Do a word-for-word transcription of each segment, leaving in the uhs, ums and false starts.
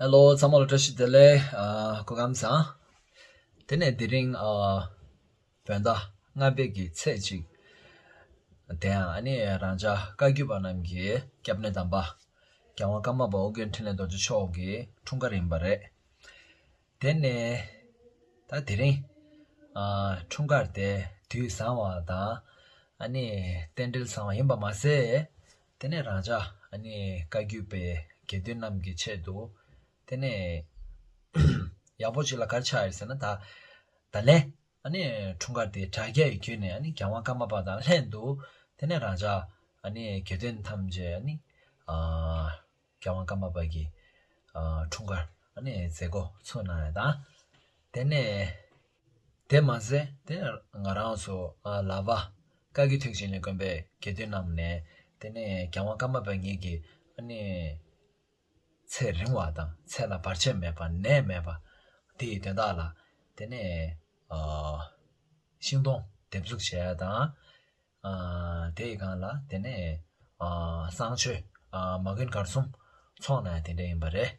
ཧེ་ལོ། ཚང་མ་ལ་བཀྲ་ཤིས་བདེ་ལེགས། ཨ། སྐུ་ཁམས་བཟང་། དེ་ནས་དེ་རིང་ཨ་བོད་ཟླ་ལྔ་པའི་གི་ཚེས་གཅིག་དེ་ཡང་ཨ་ནི་རང་ཅག་བཀའ་བརྒྱུད་པ་རྣམས་ཀྱི་སྐྱབས་གནས་དམ་པ་རྒྱལ་དབང་ཀརྨ་པ་ཨོ་རྒྱན་འཕྲིན་ལས་རྡོ་རྗེ་མཆོག་གི་འཁྲུངས་སྐར་ཡིན་པ་རེད། དེ་ནས་ད་དེ་རིང་ཨ་འཁྲུངས་སྐར་དེ་དུས་བཟང་བ་དང་ཨ་ནི་རྟེན་འབྲེལ་བཟང་བ་ཡིན་པ་མ་ཟད། དེ་ནས་རང་ཅག་ཨ་ནི་བཀའ་བརྒྱུད་པའི་དགེ་འདུན་རྣམས་ཀྱི་ཆེད་དུ་དེ་ནས་ཡག་པོ་ཅིག་ལ་ག་རེ་ཆགས་ཡོད་ཟེར་ན། ད་ད་ལན་ཨ་ནི་འཁྲུངས་སྐར་དེ་དྲ་རྒྱ་ཡི་བརྒྱུད་ནས་ཨ་ནི་རྒྱལ་དབང་ཀརྨ་པ་དང་ལྷན་དུ་དེ་ནས་རང་ཅག་ཨ་ནི་དགེ་འདུན་ཐམས་ཅད་ཨ་ནི་ཨ་རྒྱལ་དབང་ཀརྨ་པ་གི་ཨ་འཁྲུངས་སྐར་ཨ་ནི་མཛད་སྒོ་ཚུགས་གནང་ཡ་དང་། དེ་ནས་དེ་མ་ཟད་དེ་ང་རང་ཚོ་ཨ་ལག་པ་བཀའ་བརྒྱུད་ཐེག་ཆེན་ལས་དགོན་པའི་དགེ་འདུན་རྣམས་ནས་དེ་ནས་རྒྱལ་དབང་ཀརྨ་པ་ཉིད་ཀྱི་ཨ་ནི་ཚེ་རིང་བ་དང་ཚེ་ལ་བར་ཆད་མེད་པ་ནད་མེད་པ་དེ་ཡི་དོན་དག་ལ་དེ་ནས་ཨ་ཤིང་སྡོང་འདེབས་འཛུགས་བྱས་ཡ་དང་། ཨ་དེ་ཡི་སྒང་ལ་དེ་ནས་ཨ་བསང་མཆོད་ཨ་མ་རྒན་གར་གསུམ་ཚོགས་གནང་ཡ་དེ་འདྲ་ཡིན་པ་རེད།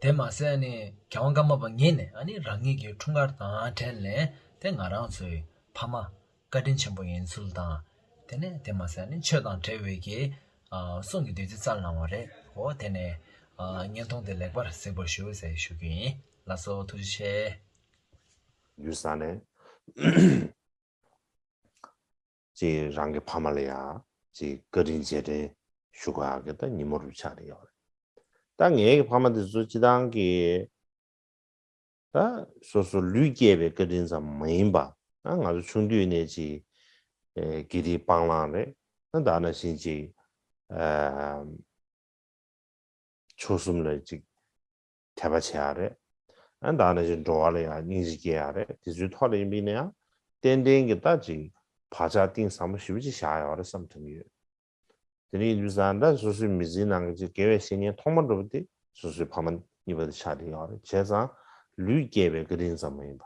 དེ་མ་ཟད་ཨ་ནི་རྒྱལ་དབང་ཀརྨ་པ་ཉིད་ནས་ཨ་ནི་རང་ཉིད་ཀྱི་འཁྲུངས་སྐར་དང་འབྲེལ་ནས་དེ་ང་རང་ཚོའི་ཕ་མ་བཀའ་དྲིན་ཆེན་པོ་ཡིན་ཚུལ་དང་། དེ་ནས་དེ་མ་ཟད་ཨ་ནི་ཆོས་དང་འབྲེལ་བའི་གི་ཨ་གསུང་གི་བདུད་རྩི་སྩལ་གནང་བ་རེད། འོ་དེ་ནས་ཨ་བརྙན་ཐུང་དེ་ལེགས་པར་གཟིགས་པར་ཞུ་ཟེར་ཞུ་རྒྱུ་ཡིན། ལགས་སོ། ཐུགས་རྗེ་ཆེ། ཡུལ་ས་ནས་ཅིག་རང་གི་ཕ་མ་ལ་ཡང་ཅིག་བཀའ་དྲིན་རྗེས་དྲན་ཞུ་དགོས་ཡག་གི་ད་ཉིན་མོ་རུ་ཆགས་བསྡད་ཡོད་རེད། ད་ངའི་གི་ཕ་མ་དེ་ཚོ་སྤྱི་བཏང་གི་ད་སོ་སོ་ལུས་སྐྱེས་པའི་བཀའ་དྲིན་ཙམ་མ་ཡིན་པ། ང་ཚོ་ཆུང་དུས་ནས་ཅིག་ཨེ་དགེ་སྡིག་སྤང་བླང་རེད། ད་ད་ནང་བཞིན་ཅིག་ཨ་མཆོག་གསུམ་ལ་ཅིག་དད་པ་བྱེད་ཡག་རེད། ཨ་ད་ནང་བཞིན་འགྲོ་བ་ལ་ཡང་སྙིང་རྗེ་སྐྱེ་ཡག་རེད། དེ་ཚོའི་ཐོག་ལ་ཡིན་པ་ཡིན་ན་ཡང་ཏན་ཏན་གྱི་ད་ཅིག་བག་ཆགས་གཏིང་ཟབ་མོ་ཞེ་པོ་ཅིག་བཞག་ཡོད་རེད་བསམ་ཐུབ་ཀྱི་ཡོད། དེ་འདྲ་ཡིན་དུས་ཙང་ད་སོ་སོའི་མི་ཚེའི་ནང་གི་ཅིག་དགེ་བའི་བཤེས་གཉེན་ཐོག་མ་འགྲོ་བ་དེ་སོ་སོའི་ཕ་མ་གཉིས་པ་དེ་ཆགས་བསྡད་ཡོད་རེད། བྱས་ཙང་ལུས་སྐྱེས་པའི་བཀའ་དྲིན་ཙམ་མ་ཡིན་པ།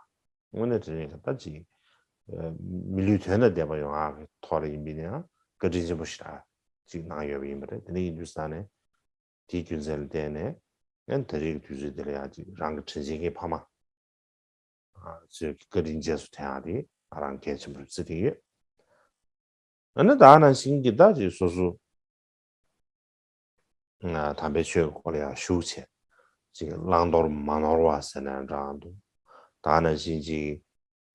དངོས་གནས་དྲང་གནས་ཀྱི་ད་ཅིག་ཨ་མི་ལུས་དོན་དང་ལྡན་པ་ཡོང་ཡག་གི་ཐོག་ལ་ཡིན་པ་ཡིན་ན་ཡང་བཀའ་དྲིན་ཆེན་པོ་ཞེ་དྲག་ཅིག་གནང་ཡོད་པ་ཡིན་པ་རེད། དེ་འདྲ་ཡིན་དུས་ཙང་ནས་དེའི་རྒྱུ་མཚན་ལ་བརྟེན་ནས་ཨ་ད་རེས་ཀྱི་དུས་ཚོད་འདི་ལ་ཡང་ཅིག་རང་གི་དྲིན་ཆེན་གྱི་ཕ་མ་ཚོའི་བཀའ་དྲིན་རྗེས་སུ་དྲན་ཡག་དེ་ང་རང་གལ་ཆེན་པོར་བརྩི་གི་ཡོད། ཨ་ནི་ད་ནང་བཞིན་གྱི་ད་ཅིག་སོ་སོ་དམ་པའི་ཆོས་ཀྱི་སྐོར་ལ་ཡང་ཞུགས་བྱས། ཅིག་བླང་དོར་མ་ནོར་བ་ཟེར་ན་འདྲ་འདུག་ད་ནང་བཞིན་ཅིག་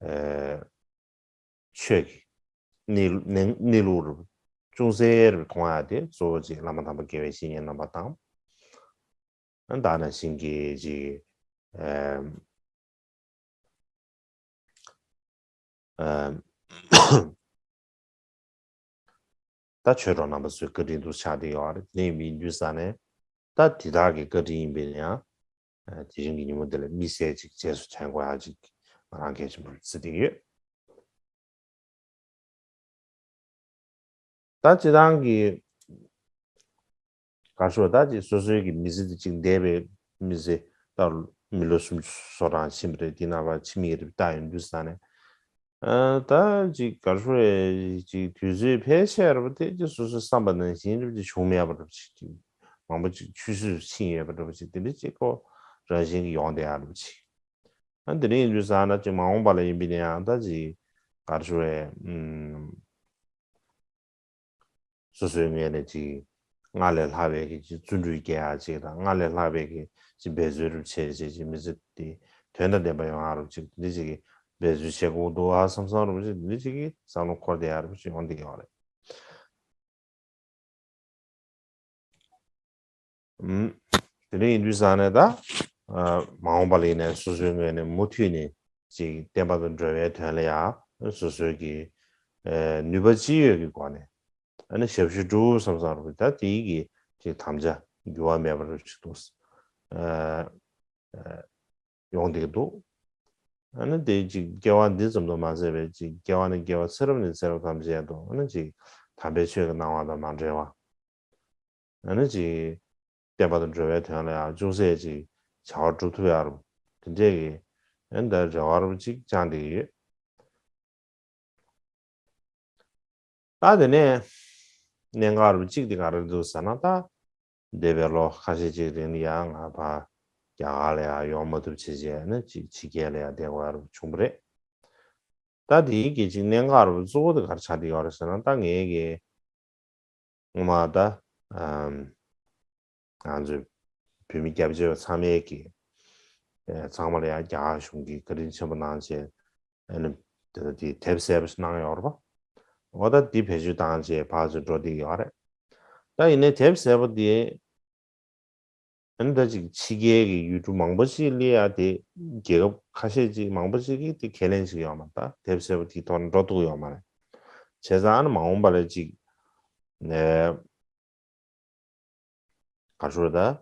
ཨེ་ཆོས་ཀྱི་གནས་གནས་གནས་ལུགས་རུ་ཅུང་ཟད་རུ་མཐོང་ཡག་དེ་གཙོ་བོ་ཅིག་བླ་མ་དམ་པ་དགེ་བའི་བཤེས་གཉེན་རྣམ་པ་དང་། ཨ་ད་ནང་བཞིན་གྱི་ཅིག་ཨེ་ཨེ་ད་ཆོས་གྲོགས་རྣམ་པ་ཚོའི་བཀའ་དྲིན་དུ་ཆགས་བསྡད་ཡོད་རེད། དེ་ཡིན་པའི་དུས་ཙང་ནས་ད་དེ་དག་གི་བཀའ་དྲིན་ཡིན་པས་ན་ཡང་དེ་རིང་གི་ཉིན་མོ་འདི་ལ་དམིགས་བསལ་ཅིག་རྗེས་སུ་དྲན་དགོས་ཡག་ཅིག་ང་རང་གལ་ཆེན་པོར་བརྩི་བསྡད་ཡོད། ད་སྤྱིར་བཏང་གི་ག་རེ་ཟེར། ད་ཅིག་སོ་སོའི་གི་མི་ཚེ་འདི་ཅིག་འདས་པའི་མི་ཚེ་ད་མི་ལོ་སུམ་ཅུ་སོ་གྲངས་ཕྱིན་པ་རེད། དེ་ནང་ཕར་ཕྱི་མིག་རེ་བལྟ་ཡོང་དུས་ཙང་ནས་ཨ་ད་ཅིག་ག་རེ་ཟེར། ཅིག་དུས་ཚོད་ཕལ་ཆེར་བ་དེ་ཅིག་སོ་སོའི་བསམ་པ་ནང་བཞིན་རེ་བ་ཅིག་བྱུང་མེད་པ་རེ་བ་ཅིག་ཅིག་མང་པོ་ཅིག་ཆུད་ཟོས་སུ་ཕྱིན་ཡོད་པ་རེ་བ་ཅིག་དེ་འདྲ་ཅིག་ཁོ་རང་བཞིན་གྱིས་ཡོང་བསྡད་ཡག་རེ་བ་ཅིག་ཨ་དེ་འདྲ་ཡིན་དུས་ཙང་ན་ཅིག་མ་འོངས་པ་ལ་ཡིན་པ་ཡིན་ན་ཡང་ད་ཅིག་ག་རེ་ཟེར། ཨུམ། སོ་སོའི་ངོས་ནས་ཅིག་སྔར་ལས་ལྷག་པའི་གི་ཅིག་བརྩོན་འགྲུས་སྐྱེ་ཡག་ཅིག་དང་། སྔར་ལས་ལྷག་པའི་གི་ཅིག་འབད་རྩོལ་རུ་བྱས་བྱས་ཅིག་མི་ཚེ་འདི་དོན་དང་ལྡན་པ་ཡོང་ཡག་རུ་ཅིག་འདི་ཅིག་གི་འབད་རྩོལ་བྱེད་དགོས་འདུག་ཨ་བསམ་བསམ་རུ་ཅིག་འདི་ཅིག་གི་བསམ་བློ་འཁོར་བསྡད་ཡག་རུ་ཅིག་ཡོང་བསྡད་ཡོད་རེད། ཨུམ། དེ་འདྲ་ཡིན་དུས་ཙང་ནས་ད་ཨ་མ་འོངས་པ་ལ་ཡིན་ནའི་སོ་སོའི་ངོས་ནས་མུ་མཐུད་ནས་ཅིག་བསྟན་པ་དང་འགྲོ་བའི་དོན་ལ་ཡང་སོ་སོའི་གི་ཨེ་ནུས་པ་ཅི་ཡོད་ཀྱི་སྒོ་ནས་ཨ་ནི་ཞབས་ཞུ་སྒྲུབ་བསམ་བསམ་རུ་ད་དེའི་གི་ཅིག་དམ་བཅའ་འགྱུར་བ་མེད་པ་རུ་ཅིག་ཏུ་ཨ་ཨ་ཡོང་བསྡད་ཀྱི་འདུག་ཨ་ནི་དེ་ཅིག་སྐྱེ་བ་འདི་ཙམ་དུ་མ་ཟད་པའི་ཅིག་སྐྱེ་བ་ནས་སྐྱེ་བ་ཚེ་རབས་ནས་ཚེ་རབས་ཐམས་ཅད་དུ་ཨ་ནི་ཅིག་དམ་པའི་ཆོས་ཀྱི་སྣང་བ་དང་མ་བྲལ་བ། ཨ་ནི་ཅིག་བསྟན་པ་དང་འགྲོ་བའི་དོན་ལ་ཡང་ཅུང་ཟད་ཅིག་བྱ་བ་སྒྲུབ་ཐུབ་ཡག་རུ་དེ་འདྲས་ཀྱི་ཨ་ནི་ད་རེ་བ་རུ་ཅིག་བཅངས་བསྡད་ཀྱི་ཡོད། ད་དེ་ནས་གནད་འགག་རུ་གཅིག་དེ་ག་རེ་འདུག་ཟེར་ན། ད་འདས་པའི་ལོ་ཁ་ཤས་ཅིག་རིང་ལ་ཡང་ང་ཕར་ རྒྱ་གར་ལ་ཡང་ཡོང་མ་ཐུབ་བྱས་བྱས་ནས་ཅིག་ཕྱི་རྒྱལ་ལ་ཡང་བསྡད་དགོས་ཡ་རུ་བྱུང་བ་རེད། ད་དེའི་གི་ཅིག་གནད་འགག་རུ་གཙོ་བོ་དེ་ག་རེ་ཆགས་བསྡད་ཡོད་རེད་ཟེར་ན། ད་ངའི་གི་སྔོན་མ་ད་ཨམ་ང་ཚོའི་བོད་མི་སྐྱབས་བཅོལ་བ་ཚང་མའི་གི་ཨེ་ཚང་མ་ལ་ཡང་རྒྱ་གར་གཞུང་གིས་བཀའ་དྲིན་ཆེན་པོ་གནང་བྱས། ཨ་ནི་དེ་དེ་དེབ་གསལ་པོ་ཞིག་གནང་ཡོད་རེད་པ། འོ་ད་འདི་བེད་སྤྱོད་བཏང་བྱས་ཕར་ཚུར་འགྲོ་བསྡད་ཡོད་རེད། ད་ཡིན་ནའི་དེབ་གསལ་པོ་དེ་ཨ་ནི་ད་ཅིག་ཕྱི་རྒྱལ་གྱི་ཡུལ་གྲུ་མང་པོ་ཞིག་ལ་ཡ་དེ་རྒྱལ་ཁབ་ཁ་ཤས་ཅིག་མང་པོ་ཞིག་གིས་དེ་ཁས་ལེན་བྱེད་ཀྱི་ཡོད་མ་རེད། ད་དེབ་གསལ་པོ་དེའི་ཐོག་ནས་འགྲོ་ཐུབ་ཀྱི་ཡོད་མ་རེད། བྱས་ཙང་ཨ་ནི་མ་འོངས་པ་ལ་ཅིག་ནས་ག་རེ་ཞུ་དགོས་རེད་ད།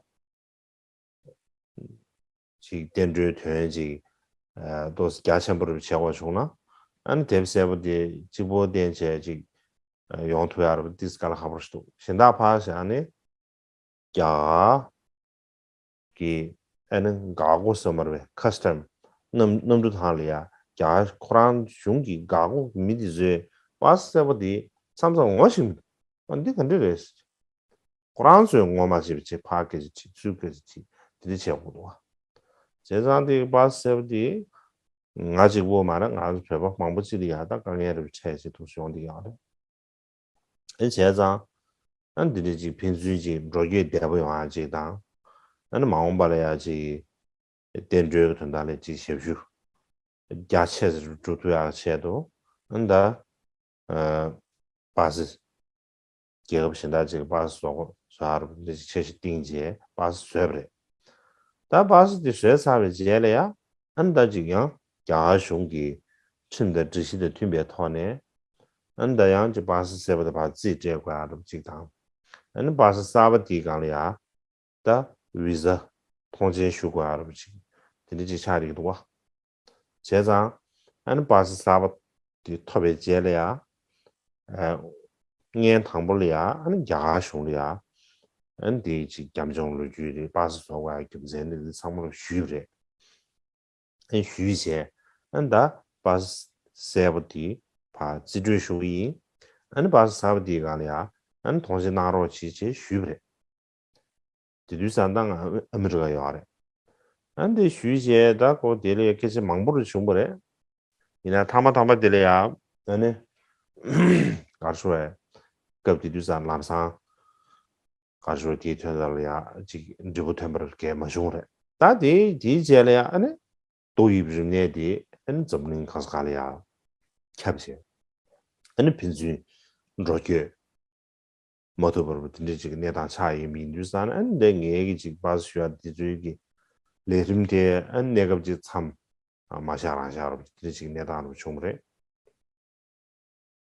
ཅིག་བསྟན་འགྲོའི་དོན་ཅིག་ཨ་ཏོག་ཙམ་རྒྱ་ཆེན་པོ་རུ་བྱེད་དགོས་བྱུང་ན། ཨ་ནི་དེབ་གསལ་པོ་དེ་གཅིག་པོ་བསྟན་བྱས་ཅིག་ཨ་ཡོང་ཐུབ་ཡ་རུ་ཏིས་དཀའ་ལས་ཁག་པོ་ཞིག་འདུག་གཞན་དག་ཕར་བཞག་ནས་རྒྱ་གར་གྱི་ཨ་ནི་འགག་སྒོ་ཟེར་མ་རེད་པས། ཁ་སི་ཊམ་གནམ་གནམ་གྲུ་ཐང་ལ་ཡ་རྒྱ་གར་ཁོ་རང་གཞུང་གི་འགག་སྒོ་མི་དེ་ཚོའི་པ་སེ་གསལ་པོ་དེ་མཚམས་མཚམས་ངོ་ཤེས་མི་འདུག་ཨ་འདི་ག་འདྲ་རེད། ཁོ་རང་ཚོས་ངོ་མ་ཤེས་པ་བྱས་ཕར་སྐད་ཆ་དྲིས་ཚུར་སྐད་ཆ་དྲིས་དེ་འདྲ་བྱས་དགོས་འདུག་བ། བྱས་ཙང་དེ་པ་སེ་གསལ་པོ་དེ་ང་གཅིག་པོ་མ་རེད། ང་ཚོ་བོད་པ་མང་པོ་ཅིག་ལ་ཡ་ད་དཀའ་ངལ་རེ་འཕྲད་བྱས་འདུག་སེ་ཡོང་བསྡད་ཡོད་རེད། ཨེ་བྱས་ཙང་ཨ་འདི་འདྲ་ཅིག་ཕན་ཚུན་ཅིག་འགྲོ་སྐྱོད་བདེ་པོ་ཡོང་ཡ་ཅིག་དང་། ཨ་ནི་མ་འོངས་པ་ལ་ཡ་ཅིག་བསྟན་འགྲོའི་དོན་དག་ལ་ཅིག་ཞབས་ཞུ་རྒྱ་ཆེ་སར་སྒྲུབ་ཐུབ་ཡ་ཆེད་དུ་ཨ་ནི་ད་ཨ་པ་སེ་རྒྱལ་ཁབ་གཞན་དག་ཅིག་གི་པ་སེ་བཟོ་བཟོ་ཡ་རུ་འདི་ཅིག་འཆར་གཞི་བཏིང་རྗེས་པ་སེ་བཟོས་པ་རེད། ད་པ་སེ་དེ་བཟོས་ཚར་བའི་རྗེས་ལ་ཡ་ཨ་ནི་ད་ཅིག་ཡང་རྒྱ་གར་གཞུང་གི་ཁྲིམས་དང་སྒྲིག་གཞི་དང་མཐུན་པའི་ཐོག་ནས་ཨ་ནི་ད་ཡང་ཅིག་པ་སེ་གསར་པ་དེ་ཕར་རྩིས་སྤྲད་དགོས་ཡ་རུ་ཅིག་དང་། ཨ་ནི་པ་སེ་གསར་པ་དེའི་སྒང་ལ་ཡ་ད་བི་ཟ་ཐོངས་མཆན་ཞུ་དགོས་ཡ་རུ་ཅིག་དེ་འདྲ་ཅིག་ཆགས་ཀྱི་འདུག་བ། བྱས་ཙང་ཨ་ནི་པ་སེ་གསར་པ་དེ་ཐོབ་པའི་རྗེས་ལ་ཡ་ཨ་ལན་དང་པོ་ལ་ཡ་ཨ་ནི་རྒྱ་གར་གཞུང་ལ་ཡ་ཨ་ནི་དེའི་ཅིག་རྒྱབ་ལྗོངས་ལོ་རྒྱུས་རེད། པ་སེ་བཟོ་དགོས་ཡ་རྒྱུ་མཚན་རེད། འདི་ཚང་མ་ལ་ཞུས་པ་རེད། ཨ་ནི་ཞུས་བྱས་ཨ་ནི་ད་པ་སེ་གསར་པ་དེ་ཕར་རྩིས་སྤྲོད་ཞུ་གི་ཡིན། ཨ་ནི་པ་སེ་གསར་པ་དེའི་སྒང་ལ་ཡ་ཨ་ནི་ཐོངས་མཆན་གནང་རོགས་གྱིས་ཅེས་ཞུས་པ་རེད། དེ་དུས་ཙང་ད་ང་ཨ་མི་རི་ཀ་ཡོད་རེད། ཨ་འདི་ཞུས་བྱས་ད་ཁོ་དེ་ལ་སྐད་ཆ་མང་པོ་རུ་བྱུང་བ་རེད། ཡིན་ན་ཐ་མ་ཐ་མ་དེ་ལ་ཡ་ཨ་ནི་ག་རེ་ཞུ་བས། སྐབས་དེ་དུས་ཙང་ལམ་སང་ག་རེ་ཞུ་བས་དེའི་དོན་དག་ལ་ཡ་ཅིག་འབྲས་བུ་ཐོན་པར་གལ་མ་བྱུང་རེད། ད་དེ་དེའི་རྗེས་ལ་ཡ་ཨ་ནི་ཏོག་དབྱིབས་རིམས་ནད་དེ་ཨ་ནི་འཛམ་གླིང་གང་ས་གང་ལ་ཡ་ཁྱབ་བྱས། ཨ་ནི་ཕན་ཚུན་འགྲོ་སྐྱོད་མ་ཐུབ་པར་དེ་འདྲའི་ཅིག་གནས་སྟངས་ཆགས་ཡོད་པ་ཡིན་དུས་ཙང་ཨ་ནི་འདི་ངེད་ཀྱི་ཅིག་པ་སེ་ཞུ་ཡ་འདི་ཚོའི་གི་ལས་རིམ་དེ་ཨ་ནི་གནས་སྐབས་ཅིག་མཚམས་མ་བཞག་རང་བཞག་རུ་དེ་འདྲའི་ཅིག་གནས་སྟངས་རུ་བྱུང་བ་རེད།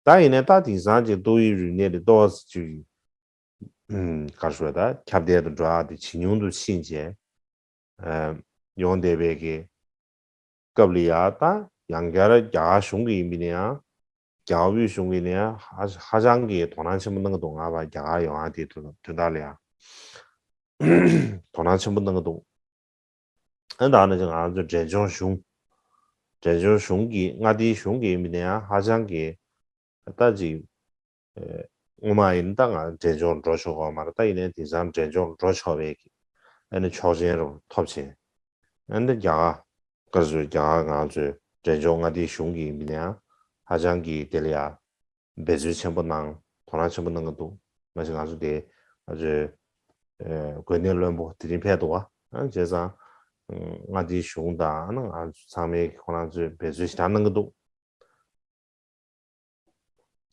ད་ཡིན་ནའི་ད་དེང་སང་ཅིག་ཏོག་དབྱིབས་རིམས་ནད་དེ་ཏོག་ཙམ་ཅིག་ཨུམ་ག་རེ་ཞུ་བ་ད་ཁྱབ་གདལ་དུ་འགྲོ་ཡ་དེ་ཇེ་ཉུང་དུ་ཕྱིན་བྱས་ཨ་ཡོང་བསྡད་པའི་གི་སྐབས་ལ་ཡ་ད་ཡང་བསྐྱར་རྒྱ་གར་གཞུང་གི་ཡིན་པ་ཡིན་ན་ཡང་རྒྱ་གར་དབུས་གཞུང་གི་ཡིན་ན་ཡང་ཧ་ཧ་ཅང་གི་དོ་སྣང་ཆེན་པོ་གནང་གི་འདུག་ང་ཕར་རྒྱ་གར་ཡོང་ཡ་དེ་དོན་དག་ལ་ཡང་དོ་སྣང་ཆེན་པོ་གནང་གི་འདུག་ཨ་ད་ནི་ང་ཚོ་འབྲས་ལྗོངས་གཞུང་འབྲས་ལྗོངས་གཞུང་གི་མངའ་སྡེའི་གཞུང་གི་ཡིན་པ་ཡིན་ན་ཡང་ཧ་ཅང་གི་ད་ཅིག་ཨེ་སྔོན་མ་ཡིན་ད་ང་འབྲས་ལྗོངས་འགྲོ་ཆོག་གི་མ་རེད། ད་ཡིན་ནའི་དེང་སང་འབྲས་ལྗོངས་འགྲོ་ཆོག་པའི་གི་ཨ་ནི་ཆོག་མཆན་རུ་ཐོབ་ཕྱིན། ཨ་ནི་རྒྱ་གར་སྐབས་སུ་རྒྱ་གར་ང་ཚོའི་འབྲས་ལྗོངས་མངའ་སྡེའི་གཞུང་གི་ཡིན་པ་ཡིན་ན་ཡང་ཧ་ཅང་གི་དེ་ལ་ཡ་འབད་རྩོལ་ཆེན་པོ་གནང་དོ་སྣང་ཆེན་པོ་གནང་གི་འདུག་མ་གཞི་ང་ཚོ་དེ་ང་ཚོའི་ཨེ་འགོས་ནད་བློན་པོ་དེ་རིང་ཕེབས་འདུག་བ། ཨ་བྱས་ཙང་མངའ་སྡེའི་གཞུང་དང་ང་ཚོ་ཚང་མས་ཁོ་རང་ཚོས་འབད་རྩོལ་ཞེ་དྲག་གནང་གི་འདུག་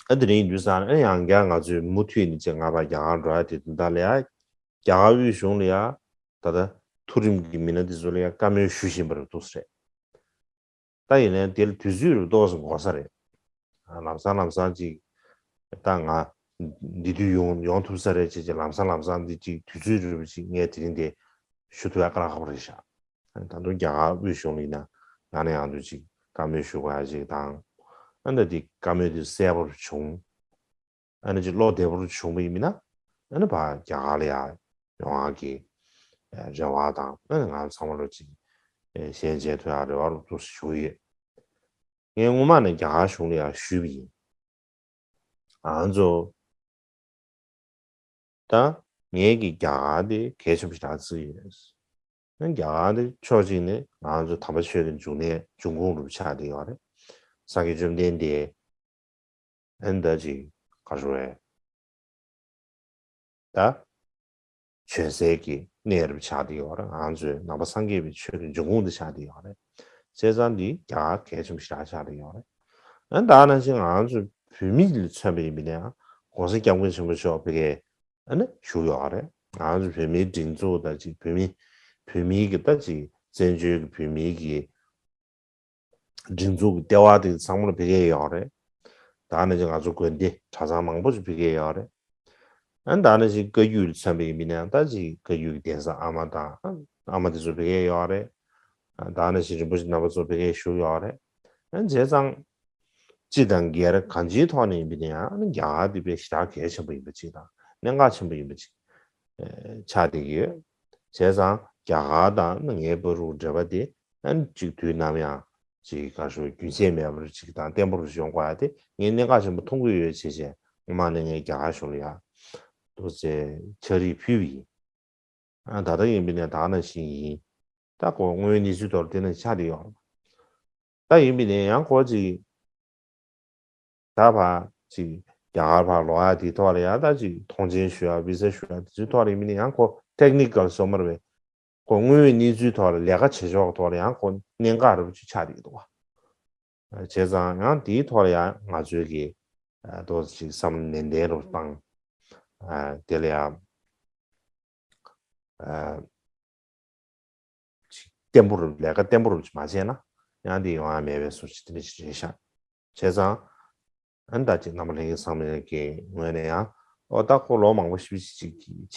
ཨ་དེ་རིང་ཡིན་དུས་ཙང་ཨ་ཡང་བསྐྱར་ང་ཚོས་མུ་མཐུད་ནས་ཅིག་ང་ཕར་རྒྱ་གར་འགྲོ་ཡ་དེ་དོན་དག་ལ་ཡ་རྒྱ་གར་དབུས་གཞུང་ལ་ཡ་ད་ལྟ་མཐོ་རིམ་གྱི་མི་སྣ་དེ་ཚོ་ལ་ཡ་བཀའ་མོལ་ཞུ་བཞིན་པ་རེད་འདུག་ས་རེད། ད་ཡིན་ནའི་དེ་ལ་དུས་ཚོད་རུ་ཏོག་ཙམ་འགོར་ས་རེད། ལམ་སང་ལམ་སང་ཅིག་ད་ང་འདི་དུས་ཡོང་ཡོང་ཐུབ་ས་རེད་ཅེས་ཅིག་ལམ་སང་ལམ་སང་འདི་ཅིག་དུས་ཚོད་རུ་ཅིག་ངས་དེ་རིང་དེ་ཞུ་ཐུབ་ཡ་དཀའ་ལས་ཁག་པོ་རེད་ཤག་ད་དུང་རྒྱ་གར་དབུས་གཞུང་ལ་ཡིན་ན་ཡང་ནས་ཡང་དུ་ཅིག་བཀའ་མོལ་ཞུ་དགོས་ཡ་ཅིག་དང་། ཨ་ནི་འདི་བཀའ་མོལ་དེ་གསལ་པོར་བྱུང་། ཨ་ནི་ཅིག་བློ་བདེ་པོར་བྱུང་བ་ཡིན་མིན་ན་ཨ་ནི་ཕར་རྒྱ་གར་ལ་ཡ་ཡོང་ཡ་གི་རེ་བ་དང་ཨ་ནི་ང་ཚང་མ་ལོ་ཅིག་ཞལ་མཇལ་ཐུབ་ཡ་རེ་བ་རུ་ཏོག་ཙམ་ཞུ་གི་ཡོད། ངས་སྔོན་མ་ནས་རྒྱ་གར་གཞུང་ལ་ཡ་ཞུས་པ་ཡིན། ང་ཚོ་ད་ངས་ཀྱི་རྒྱ་གར་དེ་གལ་ཆེན་པོ་ཞིག་ལ་བརྩི་ཡོད། རྒྱ་གར་འདི་ཕྱོགས་གཅིག་ནས་ང་ཚོ་དམ་པ་ཆོས་ཀྱི་འབྱུང་གནས་འབྱུང་ཁུངས་རུ་ཆགས་བསྡད་ཡོད་རེད། སངས་རྒྱས་བཅོམ་ལྡན་འདས་ཨ་ནི་ད་ཅིག་ག་རེ་ཟེར་དགོས་རེད། ད་བྱོན་སའི་གི་གནས་རུ་ཆགས་བསྡད་ཡོད་རེད། ང་ཚོའི་ནང་པ་སངས་རྒྱས་པའི་ཆོས་ཀྱི་འབྱུང་ཁུངས་དེ་ཆགས་བསྡད་ཡོད་རེད། བྱས་ཙང་འདི་རྒྱ་གར་གལ་ཆེན་པོ་ཞེ་དྲག་ཆགས་བསྡད་ཡོད་རེད། ཨ་ནི་ད་ནང་བཞིན་ང་ཚོ་བོད་མི་ལ་མཚོན་པ་ཡིན་པ་ཡིན་ན་ཡང་གོང་ས་སྐྱབས་མགོན་ཆེན་པོ་མཆོག་ཕ་གིར་ཨ་ནི་བཞུགས་ཡོད་རེད། ང་ཚོ་བོད་མིའི་སྒྲིག་འཛུགས་དང་ཅིག་བོད་མི་བོད་མིའི་གི་ད་ཅིག་བཙན་བྱོལ་གྱི་བོད་མིའི་གི་སྒྲིག་འཛུགས་ཀྱི་ལྟེ་བ་དེ་ཚང་མ་ལ་ཕ་གིར་ཡོད་རེད། ད་ནི་ཅིག་ང་ཚོ་དགོན་སྡེ་གྲྭ་ཚང་མང་པོ་ཅིག་ཕ་གིར་ཡོད་རེད། ཨ་ནི་ད་ནི་ཅིག་བཀའ་བརྒྱུད་ལ་མཚོན་པ་ཡིན་པ་ཡིན་ན་ཡང་ད་ཅིག་བཀའ་བརྒྱུད་ཀྱི་གདན་ས་ཨ་མ་དང་ཨ་མ་དེ་ཚོ་ཕ་གིར་ཡོད་རེད། ད་ནི་ཅིག་རིན་པོ་ཆེ་རྣམ་པ་ཚོ་ཕ་གིར་བཞུགས་ཡོད་རེད། ཨ་ནི་བྱས་ཙང་སྤྱི་དང་སྒེར་གང་ཅིའི་ཐོག་ནས་ཡིན་པ་ཡིན་ན་ཡང་ཨ་ནི་རྒྱ་གར་དེ་དཔེ་ཞེ་དྲག་གལ་ཆེན་པོ་ཡིན་པ་ཅིག་དང་གནད་འགག་ཆེན་པོ་ཡིན་པ་ཅིག་ཆགས་བསྡད་ཀྱི་ཡོད། བྱས་ཙང་རྒྱ་གར་དང་ངའི་བར་དུ་འབྲེལ་བ་དེ་ཨ་ནི་ཅིག་དུས་ནམ་ཡང་ཅིག་ག་རེ་ཞུ་རྒྱུན་ཆད་མེད་པར་ཅིག་དང་བརྟན་པོར་ཡོང་དགོས་ཡ་དེ་ངས་གནད་འགག་ཆེན་པོ་མཐོང་གི་ཡོད། བྱས་བྱས་སྔོན་མ་ནས་ངས་རྒྱ་གར་གཞུང་ལ་ཡ་ཏོག་ཙམ་ཕྱག་བྲིས་ཕུལ་བ་ཡིན། ཨ་ད་ལྟ་ཡིན་པ་ཡིན་ན་ད་ནང་བཞིན་ཡིན། ད་ཁོ་དངོས་ཡོད་གནས་ཚུལ་ཐོག་ལ་བལྟས་ན་ཆགས་བསྡད་ཡོད་རེད། ད་ཡིན་པ་ཡིན་ན་ཡང་ཁོ་ཅིག་ད་ཕར་ཅིག་རྒྱ་གར་ཕར་ལོག་ཡ་དེའི་ཐོག་ལ་ཡང་ད་ཅིག་ཐོངས་མཆན་ཞུ་ཡ་བི་ཟ་ཞུ་ཡ་དེ་ཚོའི་ཐོག་ལ་ཡིན་པ་ཡིན་ན་ཡང་ཁོ་ཊེག་ནི་ཀལ་བཟོ་མ་རེད་པས། ཁོ་དངོས་ཡོད་གནས་ཚུལ་ཐོག་ལ་ལས་ཀ་བྱེད་ཕྱོགས་ཐོག་ལ་ཡང་ཁོ་གནད་འགག་རེད་པ་ཅིག་ཆགས་བསྡད་ཀྱི་འདུག་བ། བྱས་ཙང་ཡང་དེའི་ཐོག་ལ་ཡང་ང་ཚོས་ཀྱི་ཏོག་ཙམ་ཅིག་བསམ་བློ་ནན་ཏན་རུ་བཏང་། དེ་ལ་ཡང་ཅིག་བརྟན་པོ་རུ་ལས་ཀ་བརྟན་པོ་རུ་ཅིག་མ་བྱས་ན་ཡང་དེ་ཡོང་ཡ་མེད་པའི་བཟོ་ཅིག་དེ་འདྲ་ཞིག་རེད་ཤག་བྱས་ཙང་ཨ་ནི་ད་ཅིག་རྣམ་པ་ལྷན་རྒྱས་ཚང་མ་གི་ངོས་ནས་ཡང་ཨོ་ད་ཁོ་ལོ་མང་པོ་ཞིག་ཕྱི་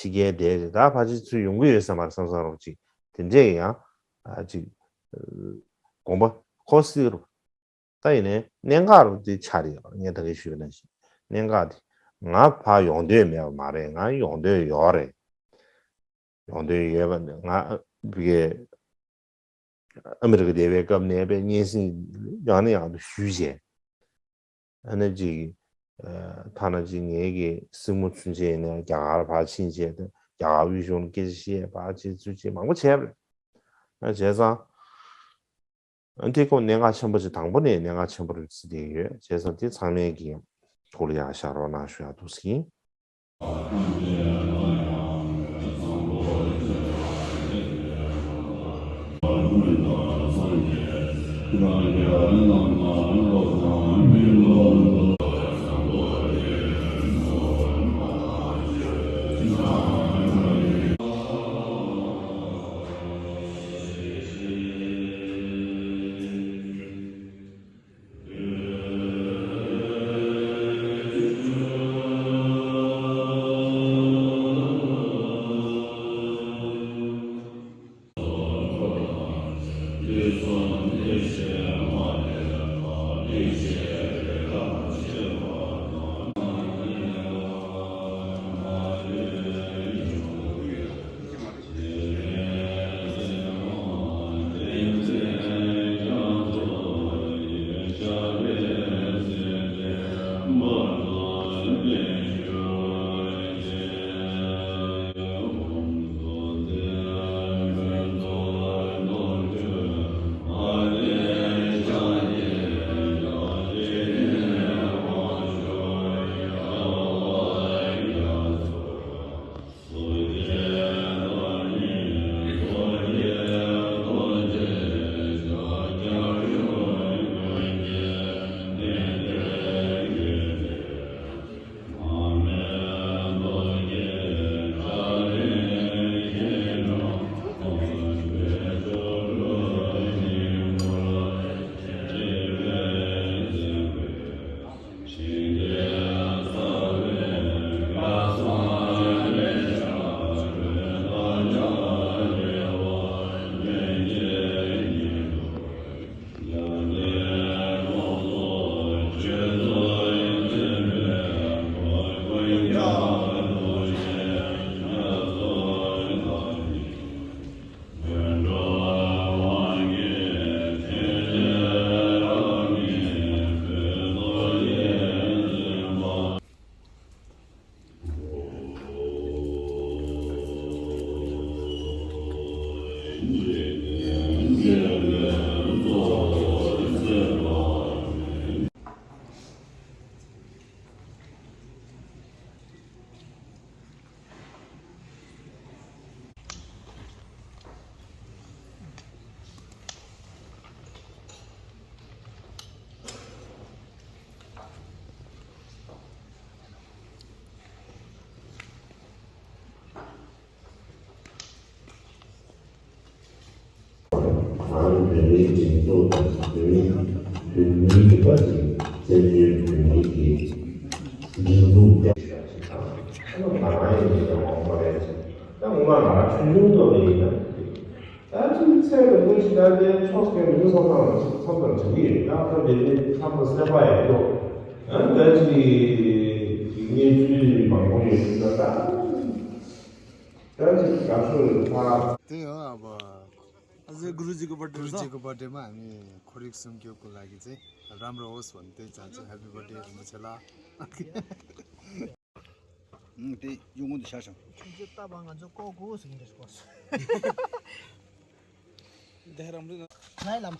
རྒྱལ་བསྡད་རེད། ད་ཕལ་ཆེར་ཚུར་ཡོང་གི་ཡོད་ས་མ་རེད་བསམ་བསམ་རོགས་ཅིག་དེ་འདྲས་ཡང་ཅིག་དགོངས་པ་འཁོར་སྲིད་རུ། ད་ཡིན་ནའི་གནད་འགག་རུ་དེ་ཆགས་རེད། ངས་ད་གིན་ཞུས་པ་ནང་བཞིན་གནད་འགག་དེ་ང་ཕར་ཡོང་འདོད་མེད་པ་མ་རེད། ང་ཡོང་འདོད་ཡོད་རེད། ཡོང་འདོད་ཡོད་པ་ནི་ང་བི་གའི་ཨ་མི་རི་ཀ་བསྡད་པའི་སྐབས་ནས་པའི་སྙན་སེང་ཡང་ནས་ཡང་དུ་ཞུས་བྱས། ཨ་ནི་ཅིག་ཐ་ན་ཅིག་ངའི་གི་སྲིང་མོ་ཚུན་ཆད་ནས་རྒྱ་གར་ཕར་ཕྱིན་བྱས་ཏེ་རྒྱ་གར་དབུས་གཞུང་ལ་སྐད་ཆ་བཤད་པ་བྱས་ཚུལ་བྱས་མང་པོ་བྱས་པ་རེད། ཨ་བྱས་ཙང་ཨ་འདི་ཁོ་གནད་འགག་ཆེན་པོ་ཅིག་དང་པོ་ནས་གནད་འགག་ཆེན་པོ་རེད་བརྩི་བསྡད་ཡོད། བྱས་ཙང་དེ་ཚང་མས་ཀྱི་ཐུགས་ལ་ཡང་བཞག་རོགས་གནང་ཞུ་ཡག་འདུག་ཟེར་གྱིན། བོད་མིའི་སྒྲིག་འཛུགས་དང་བོད་མིའི་བོད་མིའི་རིག་པ་ཅིག་བཙན་བྱོལ་བོད་མིའི་གི་སྒྲིག་འཛུགས་རྒྱ་ཆེ་ཞིག་དང་། ཨ་ནི་ང་རང་ཡིན་ན་མང་པོ་རེད། ད་ངོ་མ་ང་རང་ཆུང་ཆུང་ཐོག་ནས་ཡིན་ན། ད་ཅིག་ཚད་རིང་པོ་ཞིག་ད་ལྟའི་ཕྱོགས་ཀྱི་མི་ཚང་མ་ལ་ཅིག་ཚང་ཚང་བྱེད་ཀྱི་ཡོད། ད་ཁོ་འདི་ནི་ཚང་མ་སེམས་པ་ཡག་པོ། ཡང་ད་ཅིག་གནས་ཚུལ་མང་པོ་ཡོད་ན་ད་ད་ཅིག་དགའ་ཤོས་ཡོད་ད། དེ་ཡང་ཨ་ཕ། ཨ་ཟེ་གུ་རུ་ཇི་གི་བར་ཌེ་རེད། གུ་རུ་ཇི་གི་བར་ཌེ་མ་ངས་ཁོར་ཡུག་སྲུང་སྐྱོབ་གི་ལ་གི་ཚེ་རམ་རོ་ཨོ་སོན་དེ་ཙང་ཚེ་ཧེ་པི་བར་ཌེ་རིན་པོ་ཆེ་ལ། ཨང་། དེ་གཡོན་ངོས་དུ་ཤར་ཤོག་ཁྱོད་ཚོས་ལྟ་བ་ང་ཚོ་ཀོ་ཀོ་ཟིན་འདྲ་སྐོར་སོང་། དེ་རམ་རིང་། ལའི་ལམ།